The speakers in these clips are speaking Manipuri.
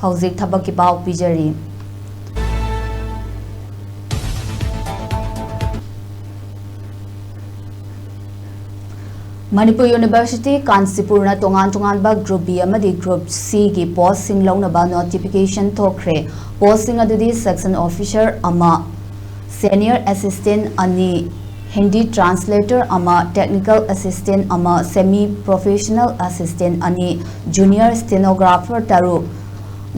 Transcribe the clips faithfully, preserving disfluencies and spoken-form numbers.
ꯍꯧꯖꯤꯛ ꯊꯕꯛꯀꯤ ꯄꯥꯎ ꯄꯤꯖꯔꯤ꯫ ꯃꯅꯤꯄꯨꯔ ꯌꯨꯅꯤꯚꯔꯁꯤꯇꯤ ꯀꯥꯟꯆꯤꯄꯨꯔꯅ ꯇꯣꯉꯥꯟ ꯇꯣꯉꯥꯟꯕ Group B ꯑꯃꯗꯤ Group C ꯒꯤ postꯁꯤꯡ ꯂꯧꯅꯕ notification ꯊꯣꯛꯈ꯭ꯔꯦ꯫ Postꯁꯤꯡ ꯑꯗꯨꯗꯤ Section Officer ꯑꯃ, Senior Assistant ꯑꯅꯤ, Hindi Translator ꯑꯃ, Technical Assistant ꯑꯃ, Semi Professional Assistant ꯑꯅꯤ, Junior Stenographer ꯇꯔꯨꯛ,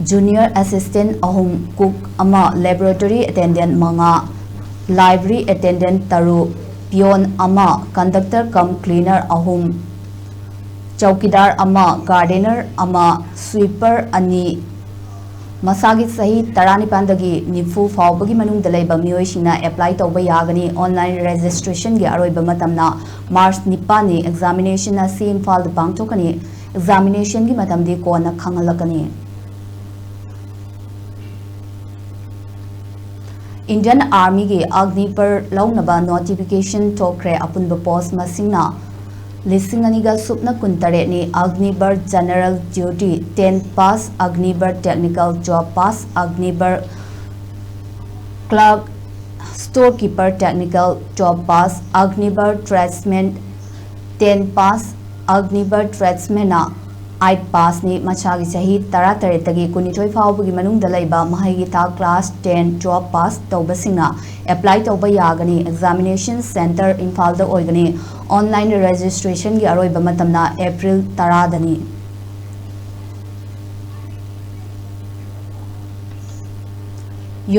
Junior Assistant ꯑꯍꯨꯝ, Cook ꯑꯃ, Laboratory Attendant ꯃꯉꯥ, Library Attendant ꯇꯔꯨꯛ, Peon ꯑꯃ, Conductor cum Cleaner ꯑꯍꯨꯝ, Chowkidar ꯑꯃ, Gardener ꯑꯃ, Sweeper ꯑꯅꯤ, ꯃꯁꯥꯒꯤ ꯆꯍꯤ ꯇꯔꯥꯅꯤꯄꯥꯟꯗꯒꯤ ꯅꯤꯐꯨ ꯐꯥꯎꯕꯒꯤ ꯃꯅꯨꯡꯗ ꯂꯩꯕ ꯃꯤꯑꯣꯏꯁꯤꯡꯅ apply ꯇꯧꯕ ꯌꯥꯒꯅꯤ꯫ Online registrationꯒꯤ ꯑꯔꯣꯏꯕ ꯃꯇꯝꯅ March ꯅꯤꯄꯥꯟꯅꯤ꯫ Examinationꯅ ꯁꯤ ꯏꯝꯐꯥꯜꯗ ꯄꯥꯡꯊꯣꯛꯀꯅꯤ꯫ Examinationꯒꯤ ꯃꯇꯝꯗꯤ ꯀꯣꯟꯅ ꯈꯪꯍꯜꯂꯛꯀꯅꯤ꯫ Indian Armyꯒꯤ Agniveer ꯂꯧꯅꯕ notification ꯊꯣꯛꯈ꯭ꯔꯦ꯫ ꯑꯄꯨꯟꯕ post ꯃꯁꯤꯡꯅ ꯂꯤꯁꯤꯡ ꯑꯅꯤꯒ ꯁꯨꯞꯅ ꯀꯨꯟꯇꯔꯦꯠꯅꯤ꯫ Agniveer General Duty ten pass, Agniveer Technical twelve pass, Agniveer Clerk Storekeeper Technical twelve pass, Agniveer Tradesman ten pass, Agniveer Tradesmanꯅ eight passꯅꯤ꯫ ꯃꯁꯥꯒꯤ ꯆꯍꯤ ꯇꯔꯥꯇꯔꯦꯠꯇꯒꯤ ꯀꯨꯟꯅꯤꯊꯣꯏ ꯐꯥꯎꯕꯒꯤ ꯃꯅꯨꯡꯗ ꯂꯩꯕ ꯃꯍꯩꯒꯤ ꯊꯥꯛ class ten, twelve pass ꯇꯧꯕꯁꯤꯡꯅ apply ꯇꯧꯕ ꯌꯥꯒꯅꯤ꯫ Examination centre ꯏꯝꯐꯥꯜꯗ ꯑꯣꯏꯒꯅꯤ꯫ Online registrationꯒꯤ ꯑꯔꯣꯏꯕ ꯃꯇꯝꯅ April ꯇꯔꯥꯗꯅꯤ꯫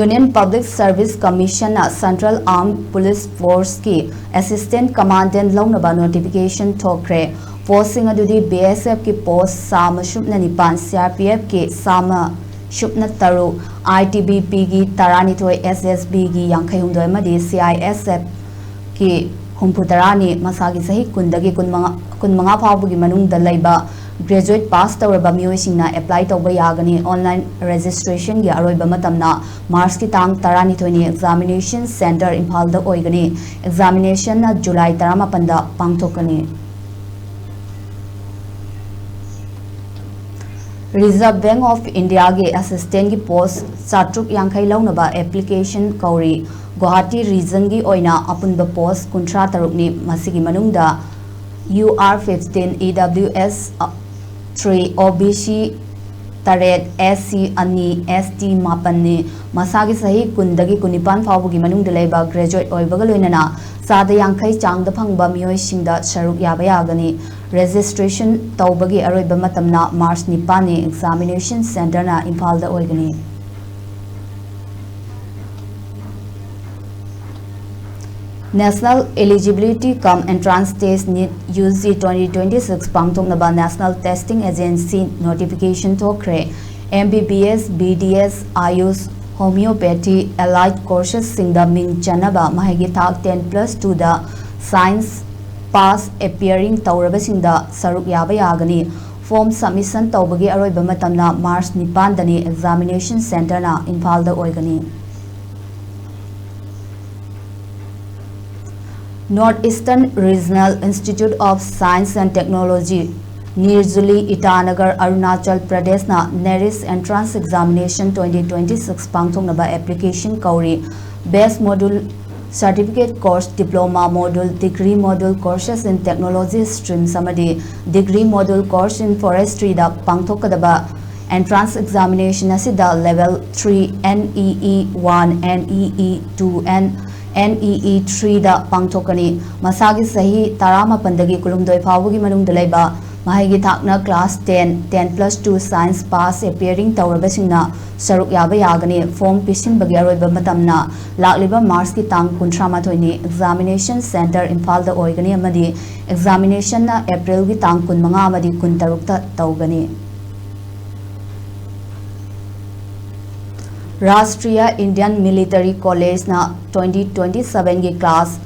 Union Public Service Commissionꯅ Central Armed Police Forceꯀꯤ Assistant Commandant ꯂꯧꯅꯕ notification ꯊꯣꯛꯈ꯭ꯔꯦ꯫ Postꯁꯤꯡ ꯑꯗꯨꯗꯤ BSFꯀꯤ post ꯆꯥꯝꯃ ꯁꯨꯞꯅ ꯅꯤꯄꯥꯟ, CRPFꯀꯤ ꯆꯥꯝꯃ ꯁꯨꯞꯅ ꯇꯔꯨꯛ, ITBPꯒꯤ ꯇꯔꯥꯅꯤꯊꯣꯏ, SSBꯒꯤ ꯌꯥꯡꯈꯩ ꯍꯨꯝꯗꯣꯏ ꯑꯃꯗꯤ CISFꯀꯤ ꯍꯨꯝꯐꯨ ꯇꯔꯥꯅꯤ꯫ ꯃꯁꯥꯒꯤ ꯆꯍꯤ ꯀꯨꯟꯗꯒꯤ ꯀꯨꯟꯃꯉꯥ, ꯀꯨꯟꯃꯉꯥ ꯐꯥꯎꯕꯒꯤ ꯃꯅꯨꯡꯗ ꯂꯩꯕ graduate pass ꯇꯧꯔꯕ ꯃꯤꯑꯣꯏꯁꯤꯡꯅ apply ꯇꯧꯕ ꯌꯥꯒꯅꯤ꯫ Online registrationꯒꯤ ꯑꯔꯣꯏꯕ ꯃꯇꯝꯅ Marchꯀꯤ ꯇꯥꯡ ꯇꯔꯥꯅꯤꯊꯣꯏꯅꯤ꯫ Examination centre ꯏꯝꯐꯥꯜꯗ ꯑꯣꯏꯒꯅꯤ꯫ Examinationꯅ July ꯇꯔꯥꯃꯥꯄꯟꯗ ꯄꯥꯡꯊꯣꯛꯀꯅꯤ꯫ Reserve Bank of Indiaꯒꯤ assistantꯒꯤ post ꯆꯥꯇ꯭ꯔꯨꯛ ꯌꯥꯡꯈꯩ ꯂꯧꯅꯕ application ꯀꯧꯔꯤ꯫ ꯒꯨꯋꯥꯍꯥꯇꯤ regionꯒꯤ ꯑꯣꯏꯅ ꯑꯄꯨꯟꯕ post ꯀꯨꯟꯊ꯭ꯔꯥ ꯇꯔꯨꯛꯅꯤ꯫ ꯃꯁꯤꯒꯤ ꯃꯅꯨꯡꯗ U R fifteen, E W S three, O B C ꯇꯔꯦꯠ, S C ꯑꯅꯤ, S T ꯃꯥꯄꯟꯅꯤ꯫ ꯃꯁꯥꯒꯤ ꯆꯍꯤ ꯀꯨꯟꯗꯒꯤ ꯀꯨꯟꯅꯤꯄꯥꯟ ꯐꯥꯎꯕꯒꯤ ꯃꯅꯨꯡꯗ ꯂꯩꯕ graduate ꯑꯣꯏꯕꯒ ꯂꯣꯏꯅꯅ ꯆꯥꯗ ꯌꯥꯡꯈꯩ ꯆꯥꯡꯗ ꯐꯪꯕ ꯃꯤꯑꯣꯏꯁꯤꯡꯗ ꯁꯔꯨꯛ ꯌꯥꯕ ꯌꯥꯒꯅꯤ꯫ Registration ꯇꯧꯕꯒꯤ ꯑꯔꯣꯏꯕ ꯃꯇꯝꯅ March ꯅꯤꯄꯥꯟꯅꯤ꯫ Examination centreꯅ ꯏꯝꯐꯥꯜꯗ ꯑꯣꯏꯒꯅꯤ꯫ National Eligibility cum Entrance Test, NEET, U G twenty twenty-six ꯄꯥꯡꯊꯣꯛꯅꯕ National Testing Agency notification ꯊꯣꯛꯈ꯭ꯔꯦ꯫ M B B S, B D S, Ayush, Homeopathy, allied coursesꯁꯤꯡꯗ ꯃꯤꯡ ꯆꯟꯅꯕ ꯃꯍꯩꯒꯤ ꯊꯥꯛ ten plus twoꯗ science pass appearing ꯇꯧꯔꯕꯁꯤꯡꯗ ꯁꯔꯨꯛ ꯌꯥꯕ ꯌꯥꯒꯅꯤ꯫ Form submission ꯇꯧꯕꯒꯤ ꯑꯔꯣꯏꯕ ꯃꯇꯝꯅ March ꯅꯤꯄꯥꯟꯗꯅꯤ꯫ Examination centreꯅ ꯏꯝꯐꯥꯜꯗ ꯑꯣꯏꯒꯅꯤ꯫ North Eastern Regional Institute of Science and Technology, NIRJULI, Itanagar, Arunachal Pradeshꯅ NERIST Entrance Examination twenty twenty-six ꯄꯥꯡꯊꯣꯛꯅꯕ application ꯀꯧꯔꯤ꯫ Best module, certificate course, diploma module, degree module courses in technology streams ꯑꯃꯗꯤ degree module course in forestryꯗ ꯄꯥꯡꯊꯣꯛꯀꯗꯕ entrance examination ꯑꯁꯤꯗ level three, NEE one, NEE two, and NEE threeꯗ ꯄꯥꯡꯊꯣꯛꯀꯅꯤ꯫ ꯃꯁꯥꯒꯤ ꯆꯍꯤ ꯇꯔꯥꯃꯥꯄꯟꯗꯒꯤ ꯀꯨꯟꯍꯨꯝꯗꯣꯏ ꯐꯥꯎꯕꯒꯤ ꯃꯅꯨꯡꯗ ꯂꯩꯕ, ꯃꯍꯩꯒꯤ ꯊꯥꯛꯅ class ten, ten plus two science pass appearing ꯇꯧꯔꯕꯁꯤꯡꯅ ꯁꯔꯨꯛ ꯌꯥꯕ ꯌꯥꯒꯅꯤ꯫ Form ꯄꯤꯁꯤꯟꯕꯒꯤ ꯑꯔꯣꯏꯕ ꯃꯇꯝꯅ ꯂꯥꯛꯂꯤꯕ Marchꯀꯤ ꯇꯥꯡ ꯀꯨꯟꯊ꯭ꯔꯥ ꯃꯥꯊꯣꯏꯅꯤ꯫ Examination centre ꯏꯝꯐꯥꯜꯗ ꯑꯣꯏꯒꯅꯤ ꯑꯃꯗꯤ examinationꯅ Aprilꯒꯤ ꯇꯥꯡ ꯀꯨꯟꯃꯉꯥ ꯑꯃꯗꯤ ꯀꯨꯟꯇꯔꯨꯛꯇ ꯇꯧꯒꯅꯤ꯫ Rashtriya Indian Military Collegeꯅ twenty twenty-sevenꯒꯤ class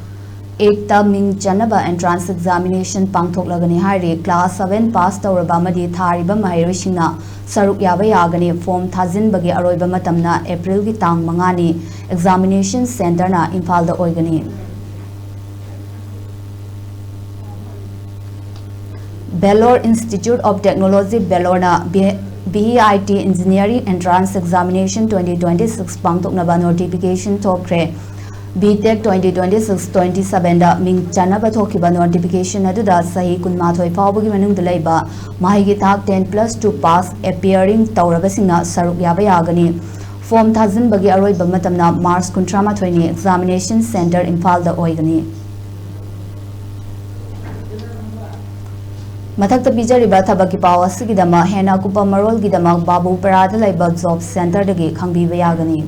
eightꯇ ꯃꯤꯡ ꯆꯟꯅꯕ entrance examination ꯄꯥꯡꯊꯣꯛꯂꯒꯅꯤ ꯍꯥꯏꯔꯤ꯫ Class seven pass ꯇꯧꯔꯕ ꯑꯃꯗꯤ ꯊꯥꯔꯤꯕ ꯃꯍꯩꯔꯣꯏꯁꯤꯡꯅ ꯁꯔꯨꯛ ꯌꯥꯕ ꯌꯥꯒꯅꯤ꯫ Form ꯊꯥꯖꯤꯟꯕꯒꯤ ꯑꯔꯣꯏꯕ ꯃꯇꯝꯅ Aprilꯒꯤ ꯇꯥꯡ ꯃꯉꯥꯅꯤ꯫ Examination centreꯅ ꯏꯝꯐꯥꯜꯗ ꯑꯣꯏꯒꯅꯤ꯫ Vellore Institute of Technology, Velloreꯅ B-, B E I T Engineering Entrance Examination twenty twenty-six ꯄꯥꯡꯊꯣꯛꯅꯕ notification ꯊꯣꯛꯈ꯭ꯔꯦ꯫ B Tech twenty twenty-six twenty-sevenꯗ ꯃꯤꯡ ꯆꯟꯅꯕ ꯊꯣꯛꯈꯤꯕ notification ꯑꯗꯨꯗ ꯆꯍꯤ ꯀꯨꯟꯃꯥꯊꯣꯏ ꯐꯥꯎꯕꯒꯤ ꯃꯅꯨꯡꯗ ꯂꯩꯕ ꯃꯍꯩꯒꯤ ꯊꯥꯛ ten plus two pass appearing ꯇꯧꯔꯕꯁꯤꯡꯅ ꯁꯔꯨꯛ ꯌꯥꯕ ꯌꯥꯒꯅꯤ꯫ Form ꯊꯥꯖꯤꯟꯕꯒꯤ ꯑꯔꯣꯏꯕ ꯃꯇꯝꯅ March ꯀꯨꯟꯊ꯭ꯔꯥꯃꯥꯊꯣꯏꯅꯤ꯫ Examination center ꯏꯝꯐꯥꯜꯗ ꯑꯣꯏꯒꯅꯤ꯫ ꯃꯊꯛꯇ ꯄꯤꯖꯔꯤꯕ ꯊꯕꯛꯀꯤ ꯄꯥꯎ ꯑꯁꯤꯒꯤꯗꯃꯛ ꯍꯦꯟꯅ ꯑꯀꯨꯞꯄ ꯃꯔꯣꯜꯒꯤꯗꯃꯛ ꯕꯥꯕꯨꯄꯔꯥꯗ ꯂꯩꯕ job centreꯗꯒꯤ ꯈꯪꯕꯤꯕ ꯌꯥꯒꯅꯤ꯫